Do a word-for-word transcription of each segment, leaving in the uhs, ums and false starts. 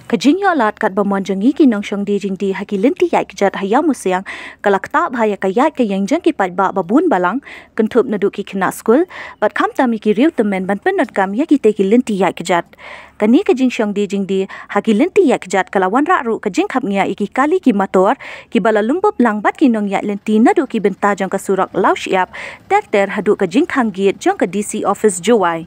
Ka jingïoh lad katba mon jong ngi ki nongshong die jingdie ha ki lynti ïaid kjat ha Ïawmusiang ka la ktah bha ïa ka ïaid ka ïeng jong ki paidbah ba bun balang, kynthup naduh ki khynnah skul bad khamtam ïa ki riew tymmen ban pyndonkam ïa kitei ki lynti ïaid kjat. Kane ka jingshong die jingdie ha ki lynti ïaid kjat ka la wanrah ruh ka jingkhapngiah ïa ki kali ki mator kiba la lum bup lang bad ki nongïaid lynti naduh ki bynta jong ka surok Lawshyiap ter ter haduh ka jingkhang gate jong ka D C office Jowai.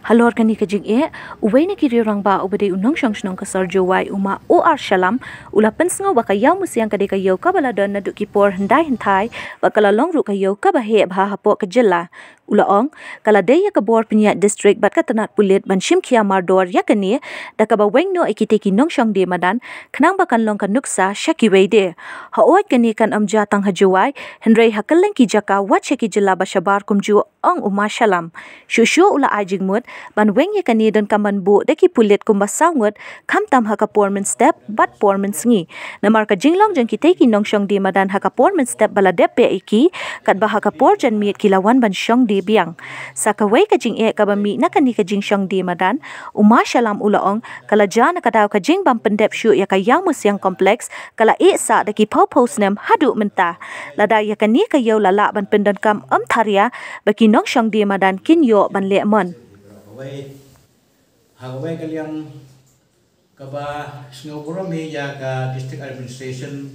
Halor kane ka jingeh, uwei na ki riew rangbah uba dei u nongshong shnong ka sor Jowai, u Ma O R Shyallam, u la pynsngew ba ka Ïawmusiang ka dei ka ïew kaba la don naduh ki por hyndai hynthai bad ka la long ruh ka ïew kaba heh bha hapoh ka jylla. U la ong, ka la dei ïa ka bor pynïaid district bad ka tnat pulit ban shim khia mardor ïa kane da kaba weng noh ïa kitei ki nongshong die madan khnang ba kan long ka nuksa sha kiwei de. Hooid, kane kan ym jia tang ha Jowai, hynrei ha kylleng ki jaka wat sha ki jylla ba shabar kumjuh, ong u Ma Shyallam. Shuh shuh u la ai jingmut ban weng ïa kane donkam ban buh da ki pulit kumba saw ngut, khamtam ha ka por mynstep bad por mynsngi. Namar ka jinglong jong kitei ki nongshong die madan ha ka por mynstep ba la dep beh ïa ki, katba ha ka por janmiet ki la wan ban shong die biang. Sa kawei ka jingeh kaba mih na kane ka jingshong die madan, u Ma Shyallam u la ong, ka la jia na ka daw ka jingbym pyndep shuh ïa ka Ïawmusiang complex, ka la ïeh sah da ki phew phew snem haduh mynta. Lada ïa kane ka ïew la lah ban pyndonkam ym tharia ba ki nongshong die madan kin ïoh ban leh mon. Ha kawei ka liang kaba sngew burom hi ïa ka district administration,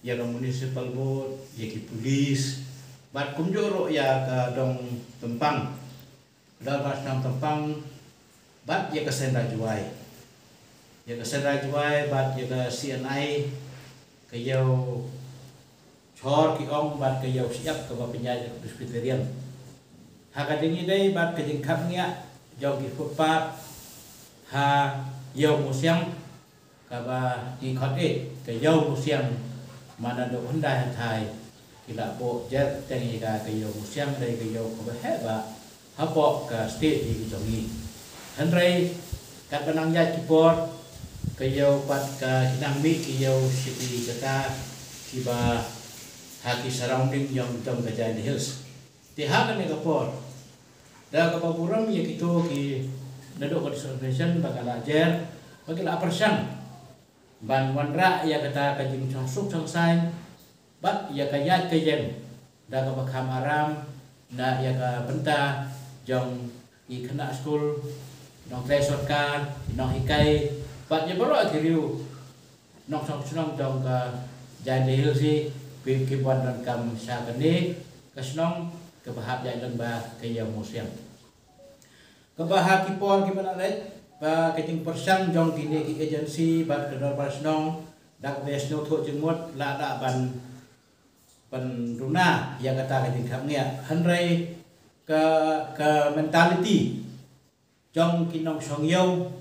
ïa ka municipal board, ïa ki police, bad kumjuh ruh ïa ka dong Tympang, ka Dorbar Shnong Tympang, bad ïa ka Seiñ Raij Jowai. Ïa ka Seiñ Raij Jowai bad ïa ka C N I, ka ïew Shor ki ong bad ka ïew shyiap kaba pynïaid da ka Presbyterian. Ha ka jingïadei bad ka jingkhapngiah jong ki footpath ha Ïawmusiang kaba ngi khot eh ka Ïawmusiang, man naduh hyndai hynthai ki la buh jer teng ïa ka, ka Ïawmusiang dei ka ïew kaba heh bha hapoh ka state hi ka jong ngi. Hynrei katba nang ïaid ki por, ka ïew pat ka ki nang mih ki ïew shi ki jaka kiba ha ki surrounding jong, jong ka Jaintia Hills. Te ha kane ka por, da kaba burom ïa kito ki naduh ka district administration ba ka la jer, ba ki la pyrshang ban wanrah ïa kata ka jingshong suk shong saiñ bad ïa ka ïaid ka ïeng da kaba kham aram na ïa ka bynta jong ki khynnah skul, nongtrei sorkar, ki nonghikai, bad ïa baroh ki riew nongshong shnong jong ka Jaintia Hills hi, ki, ki wan donkam sha kane ka shnong kaba hap ïaid lyngba ka Ïawmusiang. Kaba ha ki por kiba la leit, ba ka jingpyrshang jong kine ki agency bad ka dorbar shnong da kaba sngewthuh jingmut la da ban, ban duna ïa kata ka jingkhapngiah. Hynrei ka, ka mentality jong ki nongshong ïew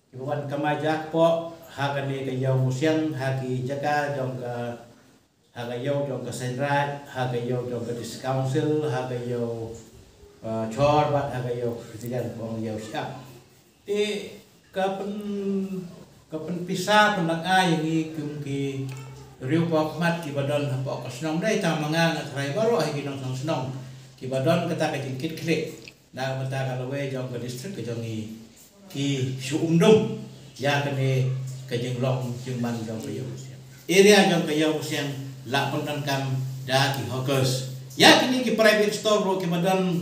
kiba wan kamai jakpoh ha kane ka Ïawmusiang, ha ki jaka jong ka, ha ka ïew jong ka Seiñ Raij, ha ka ïew jong ka District Council, ha ka ïew, eh, Shor bad ha ka ïew Presbyterian, ong ïew shyiap. Te ka pyn, ka pynpisa pynlong ai ïa ngi kum ki riew paw khmat kiba don hapoh ka shnong, dei tang ma nga, nga tharai baroh hi ki nongshong shnong kiba don kata ka jingkitkhlieh na ka bynta ka lawei jong ka district ka jong ngi, ki shu umdum ïa kane ka jinglong jingman jong ka Ïawmusiang. Area jong ka Ïawmusiang la pyndonkam da ki hawkers. Ïa kine ki private store ruh kiba don,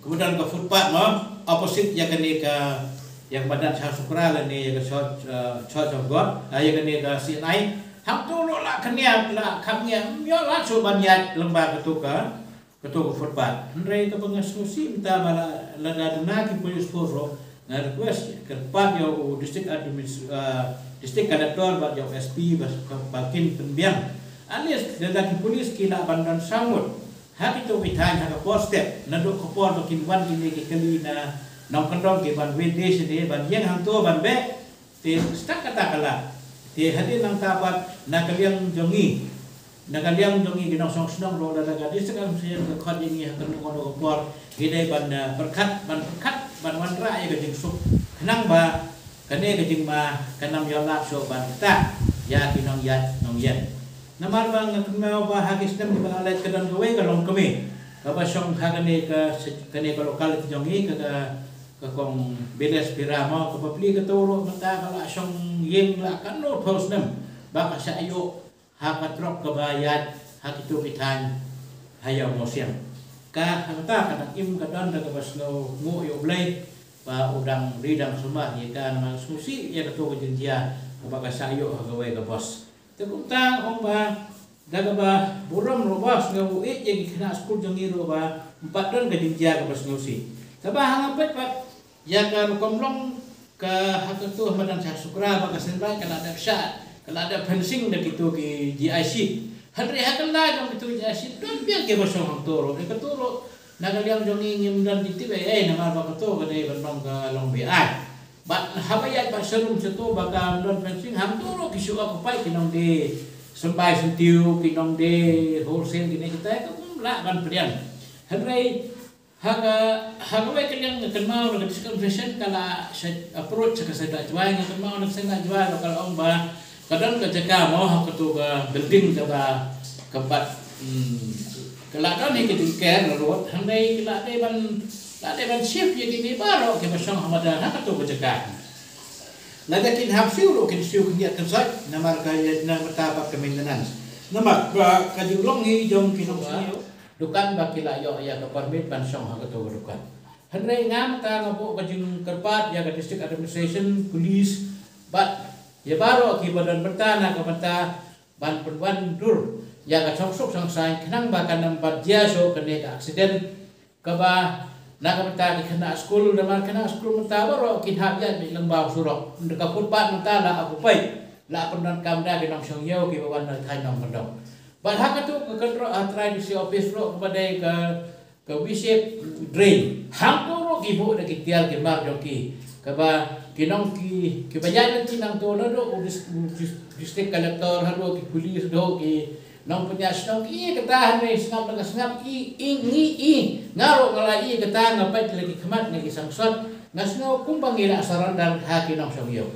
kiba don ka footpath mo, opposite ïa kane ka, ïa ka madan Sha Sukra lane ïa ka Church, eh, Church of God, eh, ïa kane ka C N I. Hangto ruh la khapngiah, la khapngiah, ym ïoh lad shuh ban ïaid lyngba kato ka, kato ka footpath. Hynrei kaba nga sngewsih mynta ba la, lada duna ki police force ruh, nga request kyrpad ïa u district adminis-, ah, district collector bad ïa u S P ba, ba kin pynbiang. At least lada ki police ki lah ban don saw ngut ha kito ki thaiñ ha ka por step, naduh ka por ba kin wan kine ki kali na nongkyndong ki ban witness ne ban ïeng hangto ban beh. Te stad kata ka lad. Te hadien nangta pat na ka liang jong ngi, na ka liang jong ngi ki nongshong shnong ruh, lada ka district administration ka khot ïa ngi ha kano kano ka por, ngi dei ban, eh, pyrkhat, ban pyrkhat, ban wanrah ïa ka jingsuk, khnang ba kane ka jingma kan ym ïoh lad shuh ban ktah ïa ki nongïaid nongïeng. Namar ba nga kynmaw ba ha ki snem kiba la leit ka don kawei ka longkmie kaba shong ha kane ka, kane ka locality jong ngi, ka, ka, ka kong Biles Pira mo, kaba plie kato ruh mynta ka la shong ïing la katno phew snem ba ka shah ïoh ha ka trok kaba ïaid ha kito ki thaiñ ha Ïew Mawsiang. Ka, ka, ka dang im ka don da kaba sngewnguh ïa U Blei ba u dang ri dang sumar ïa ka, namar sngewsih ïa kato ka jingjia kaba ka shah ïoh ha kawei ka bos. Te kumta ong ba da kaba burom ruh ba sngew ïeit ïa ki khynnah skul jong ngi ruh ba ym pat don ka jingjia kaba sngewsih. Te ba ha nga peit pat ïa ka rukom long ka ha kato ha madan Shah Sukra ba ka seng bai ka la dep shah, ka la dep fencing da kito ki G I C. Hynrei ha ka la jong kito ki G I C don biang kiba shong hangto ruh. Ïa kato ruh na ka liang jong ngi ngim don jingtip ei ei namar ba kato ka dei ban long ka long B I. Bad haba ïaid bad sharum shato ba kam don fencing, hangto ruh ki shu occupy ki nongdie symbai syntiew, ki nongdie wholesale, kine kita ka kum lah ban pdiang. Hynrei ha ka, ha kawei ka liang nga kynmaw na ka District Administration ka la sa approach sha ka Seng Dah Jwai, nga kynmaw na ka Seng Dah Jwai ba ka la ong ba ka don ka jaka mo ha kato ka building kaba, ka pat, hmm, ka la don hi ka jingker na road, hynrei la dei ban, la dei ban shift ïa kine baroh kiba shong ha madan ha kato ka jaka. Lada kin hap siew ruh kin siew khyndiat khynsoit namar ka ïa na bynta pat ka maintenance. Namar ba ka jinglong hi jong ki nongshong ïew dukan ba ki la ïoh ïa ka permit ban shong ha kato ka dukan. Hynrei nga mynta nga buh ka jingkyrpad ïa ka District Administration, Police bad ïa baroh kiba don bynta na ka bynta ban pynwandur ïa ka shongsuk shongsaiñ khnang ba kan ym pat jia shuh kane ka accident kaba na ka bynta ki khynnah skul, namar khynnah skul mynta baroh kin hap ïaid beit lyngba u surok. Ynda ka footpath mynta la occupy, la pyndonkam da ki nongshong ïew kiba wan na thaiñ nongkyndong. Bad ha kato ka kynroh ha trai D C office ruh kaba dei ka ka V-shape drain. Hangto ruh ki buh da ki tiar ki mar jong ki. Kaba ki nong ki, kiba ïaid lynti nangto naduh u dis-, u dis-, district collector haduh ki police haduh ki nongpynïaid shnong ki ïa kata, hynrei sngap da ka sngap i, i, ngi i. Nga ruh nga la i ïa kata, nga peit la ki khmat nga i sangsot. Nga sngew kumba ngi la surrender ha ki nongshong ïew.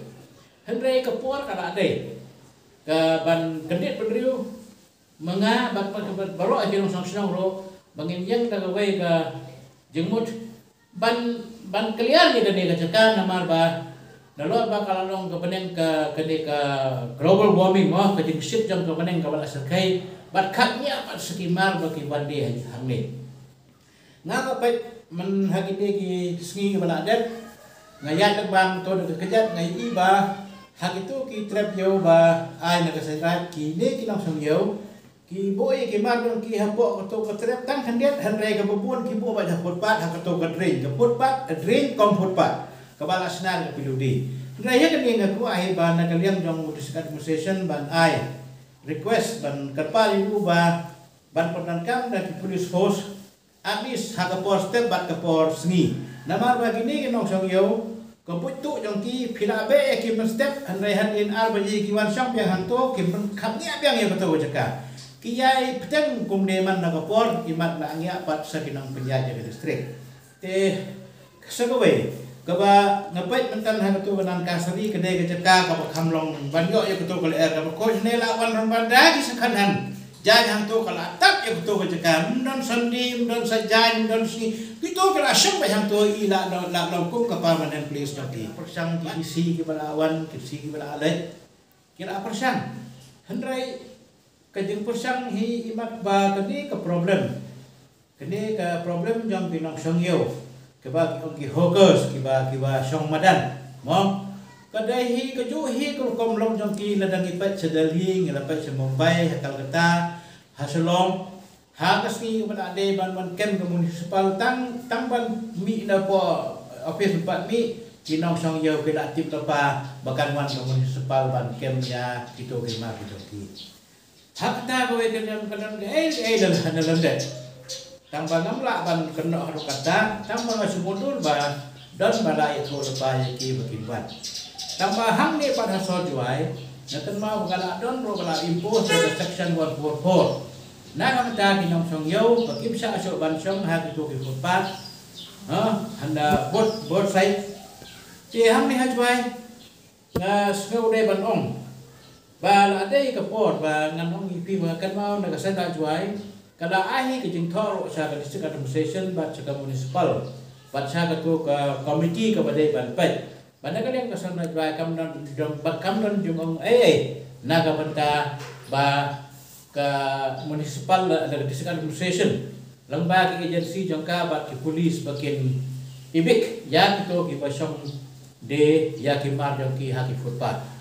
Hynrei ka por ka la dei ka ban kyndit bynriew ma nga bad ma ka baroh ki nongshong shnong ruh ba ngin ïeng da kawei ka jingmut ban, ban clear ïa kane ka jaka namar ba nalor ba ka la long ka bneng ka, kane ka global warming mo, ka jingshit jong ka bneng kaba la syrkhei bad khapngiah pat sa ki mar ba ki wan die hangne. Nga nga peit myn ha kine ki sngi kiba la dep, nga ïaid lyngba to da ka kjat, nga ïohi ba ha kito ki trep ïew ba ai na ka seng raij, kine ki nongshong ïew ki buh ïa ki mar jong ki hapoh kato ka trep tang khyndiat, hynrei kaba bun ki buh beit ha footpath, ha kato ka drain, ka footpath, ka drain kum footpath kaba la shna da ka P W D. Hynrei ïa kane nga kwah hi ba na ka liang jong u District Administration ban ai request ban kyrpad ïa u ba ban pyndonkam da ki police force at least ha ka por step bad ka por sngi. Namar ba kine ki nongshong ïew, ka buit tuh jong ki, phi la beh ïa ki mynstep, hynrei hadien ar baje ki wan shong biang hangto, ki pynkhapngiah biang ïa kato ka jaka. Ki ïai bteng kumne man na ka por, imat la ngiah pat sa ki nongpynïaid ïa ka district. Te sa kawei kaba nga peit mynta ha kato ka Nangkasari, ka dei ka jaka kaba kham long ban ïoh ïa kato ka lyer kaba khuid, ne la wan rangbah da ki sa khan han. Jaiñ hangto ka la tap ïa kato ka jaka, ym don Sunday, ym don Saitjaiñ, ym don sngi. Kito ki la shong beit hangto, i la, la, la long kum ka permanent place jong ki. Pyrshang ki D C kiba la wan, ki D C kiba la leit, ki la pyrshang. Hynrei ka jingpyrshang hi imat ba kane ka problem. Kane ka problem jong ki nongshong ïew, kiba ki ong ki hawkers, kiba, kiba shong madan, mo. Ka dei hi kajuh hi ka rukom long jong ki, lada ngi peit sha Delhi, ngi la peit sha Mumbai, ha Calcutta, ha Shillong. Ha ka sngi kaba la dei ban wan kem ka municipal, tang, tang ban mih na poh office, ban mih, ki nongshong ïew ki la tip lypa ba kan wan ka municipal ban kem ïa kito ki mar kito ki. Ha kata kawei ka liang ka don kaei kaei la hana lyndet. Tang ba ngam lah ban kynnoh haduh katta, tang ba nga shu mutdur ba don ba la ïathuh lypa ïa ki ba kin wan. Tang ba hangne pat ha Sohjoy, nga kynmaw ba ka la don ruh, ka la impose ïa ka section one four four. Na ka bynta ki nongshong ïew ba kim shah shuh ban shong ha kito ki footpath, ha, hynda both, both side. Te hangne ha Jwai, nga sngew dei ban ong, Ba la dei ka por ba ngan ong ïa phi ba kan mau na ka seng ka Jwai ka la ai hi ka jingthoh ruh sha ka district administration bad sha ka municipal bad sha ka tu ka committee ka ba dei ban peit. Ba na ka liang ka seng ka Jwai kam don jong ba kam don jong ong ei ei na ka bynta ba ka municipal da ka district administration lang ba ki agency jong ka bad ki police ba kin ibik ïa ki to ki ba shong de ïa ki mar jong ki ha ki footpath.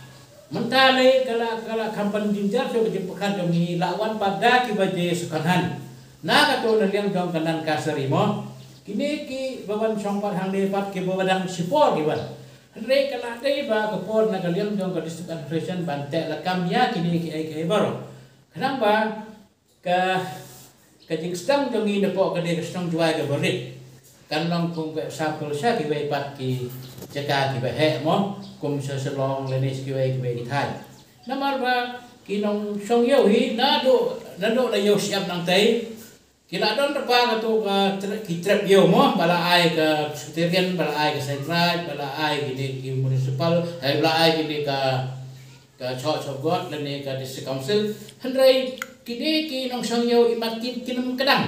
Mynta le ka la ka la kam pan jingjar sha ka jingpyrkhat jong ngi la wan pat da ki ba je second hand. Na ka to na liang jong ka nan ka sari mo. Kine ki ba wan shong pat hangne pat ki ba dang shipor ki wan. Hynrei ka la dei ba ka por na ka liang jong ka district administration ban teh lakam ïa kine ki ai ki ai baroh. Khnang ba ka ka jingsdang jong ngi na poh ka dei ka shnong Jwai ka barit kan long kum ka sample sha kiwei pat ki jaka ki ba heh mo kum sha Shillong lane sha kiwei kiwei ki thaiñ. Namar ba ki nongshong ïew hi naduh naduh la ïew shyiap nangtei ki la don tapa ka tu ka tre- ki trep ïew mo ba la ai ka Presbyterian ba la ai ka Saint Raj ba la ai kine ki municipal eh ba la ai kine ka ka church of God lane ka district council. Hynrei kine ki nongshong ïew imat kin kin ym kdang.